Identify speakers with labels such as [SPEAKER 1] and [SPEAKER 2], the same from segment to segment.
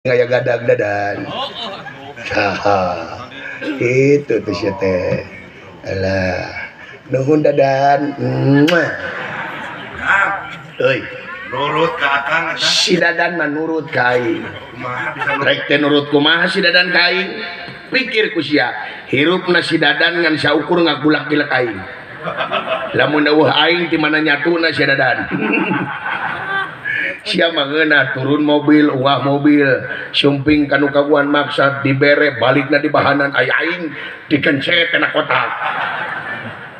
[SPEAKER 1] Aya gadag dadan. Haha. Itu tuh sia teh. Alah. Nuhun dadan. Muah. Euy,
[SPEAKER 2] Nurut ka akang eta.
[SPEAKER 1] Si dadan mah nurut ka aing.
[SPEAKER 2] Kumaha bisa nurut?
[SPEAKER 1] Rek teh nurut kumaha si dadan ka aing? Pikir ku sia, hirupna si dadan ngan saukur ngagulak-gilek aing. Lamun eueuh aing ti mana nyatuna si dadan. Sia mah ngeunah turun mobil, uah mobil, sumping kanu kaguan maksad dibere balikna di bahanan aya aing dikencet kana kotak.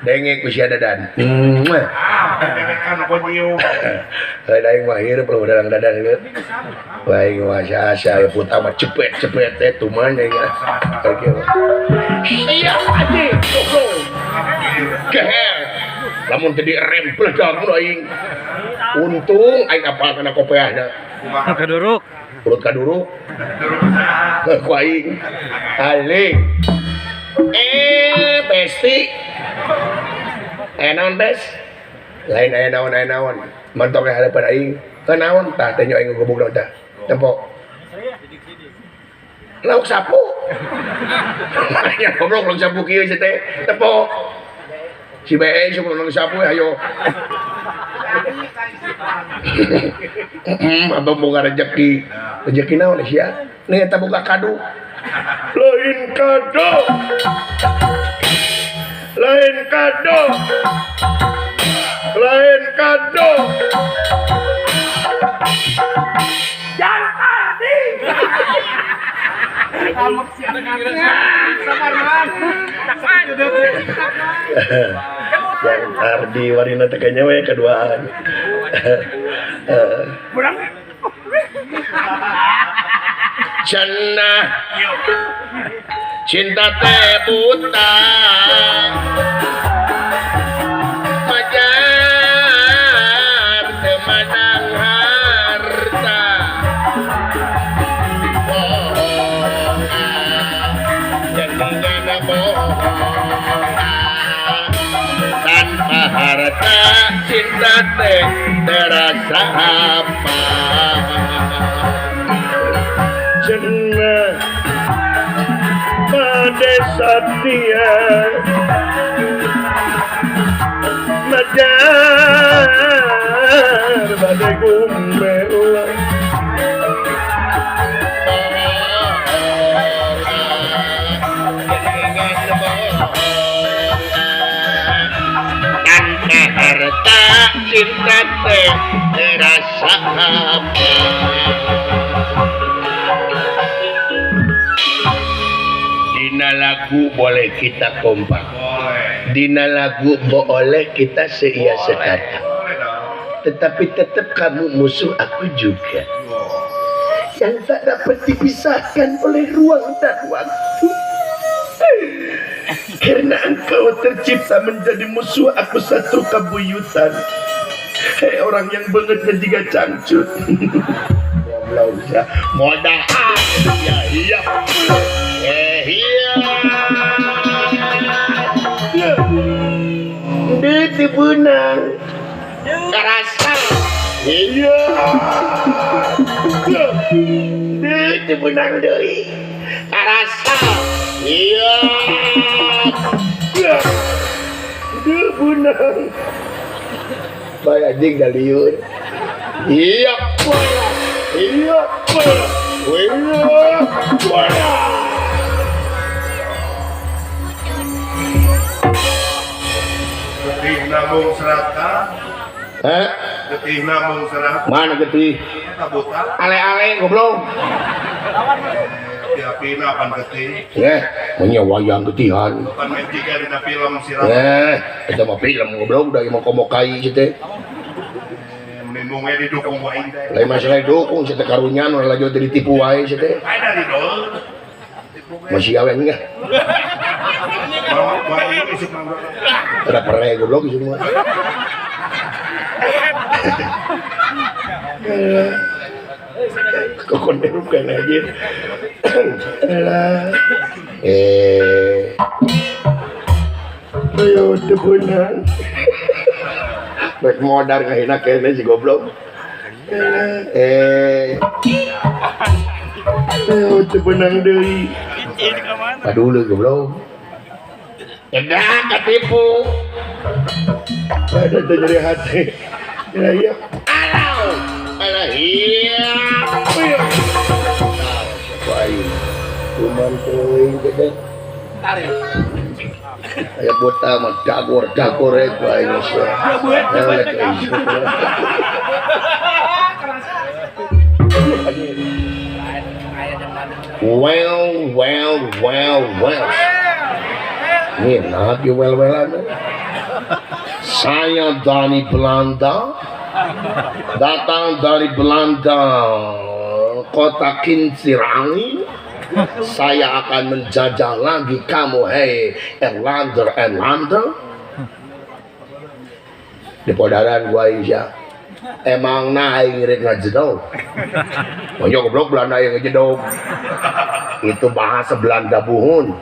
[SPEAKER 1] Denge ku sia dadan. Muah.
[SPEAKER 2] Ah, beberekan ku nyium.
[SPEAKER 1] Lain aing mah hirup lu dalang dadan geus. Aing mah asa aya puta mah cepet-cepet teh tuman aing. Sia anjing goblok. Geher. Lamun teu direm bledag mun aing. Untung aing apal kana kopeahna.
[SPEAKER 2] Kumaha?
[SPEAKER 3] Kaduruk.
[SPEAKER 1] Urut kaduruk.
[SPEAKER 2] Nurut saha?
[SPEAKER 1] Ku aing. Aling. Eh, besti. Aya naon, Bes? Lain aya naon, aya naon. Mantok ka harapan aing. Heuh naon tah teh nyo aing ngegobok tah. Tempo. Lauk sapu. Ya goblok lauk sapu kieu sia teh. Tempo. Si BE sok lauk sapu ayo. Abang boga rezeki. Rezeki naon sia? Nih eta boga kado. Lain kado. Lain kado. Lain kado. Yang Ardi warina teh kayaknya we keduaan. Cenah cinta teh buta majar teu manang harta bohong jadinya bohong tanpa harta cinta teh terasa apa. Cenah pada satia majar badai gumewa tanpa harta cinta teh terasa apa. Dina lagu boleh kita kompak.
[SPEAKER 2] Boleh.
[SPEAKER 1] Dina lagu boleh kita seia sekata.
[SPEAKER 2] Boleh dong.
[SPEAKER 1] Tetapi tetap kamu musuh aku juga. Yang tak dapat dipisahkan oleh ruang dan waktu. Karena engkau tercipta menjadi musuh aku satu kabuyutan. Hei orang yang banget dan juga cangcut. Goblok ya. Modal. Ya iya. Eh iya. Deui teu beunang. Karasa. Iya. Deui teu beunang deui. Karasa. Iya. Deui beunang. Bae anjing da lieur. Iya. Iya. Iya.
[SPEAKER 2] Getih namung serata.
[SPEAKER 1] Hah?
[SPEAKER 2] Getih namung serata.
[SPEAKER 1] Mana getih?
[SPEAKER 2] Eta buta.
[SPEAKER 1] Ale-ale goblok.
[SPEAKER 2] Api-apina pan getih.
[SPEAKER 1] Eh, punya wayang getihan.
[SPEAKER 2] Pan main jiga dina film sirah.
[SPEAKER 1] Eh, eta mah film goblok da ieu mah komo kai ieu teh.
[SPEAKER 2] Menimbungnya didukung wae teh.
[SPEAKER 1] Lain masalah dukung sia teh karunya nu lalajo teh ditipu wae sia teh.
[SPEAKER 2] Aing dari dol.
[SPEAKER 1] Masih awe enggak? Ada pere goblok ieu mah. Kokon hirup kana anjir. Alah. Eh. Ayo teu beunang. Rek modar ngahina kene si goblok. Eh. Teu beunang deui. Padulu goblok. Edah katipu. Ada teh nyeri hati. Ya iya. Alau. Alah iya. Aing. Kuman teuing gede. Tarik. Aya bota mah dagor-dagor we ku aing sia. Well, well, well, well. Ini nak well-wellan. Saya dari Belanda, datang dari Belanda, kota Kincirangi. Saya akan menjajah lagi kamu, hei Erlander, Erlander. Di podaran gua Isya. Emang naik rek ngajedog. Oh ya goblok Belanda yang ngejedog. Itu bahasa Belanda buhun.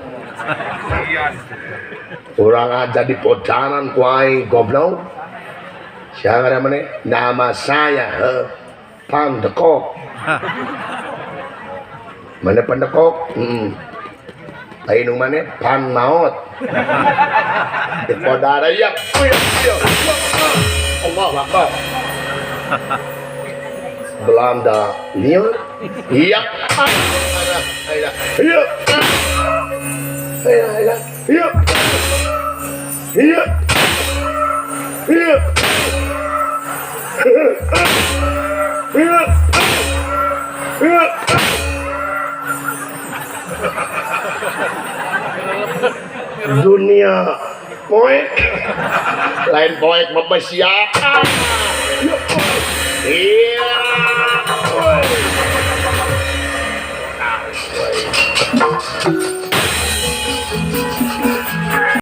[SPEAKER 1] Orang aja di podaran ku aing goblok. Siapa namanya? Nama saya Pandekok. Mana Pandekok? Ayo nung mana? Pan maot. Di podaran ya. Allah Akbar. Belanda liur. Iya. Iya. Iya. Iya. Iya. Iya. Iya. Iya. Iya. Dunia poek lain poek mah siapa. Iya.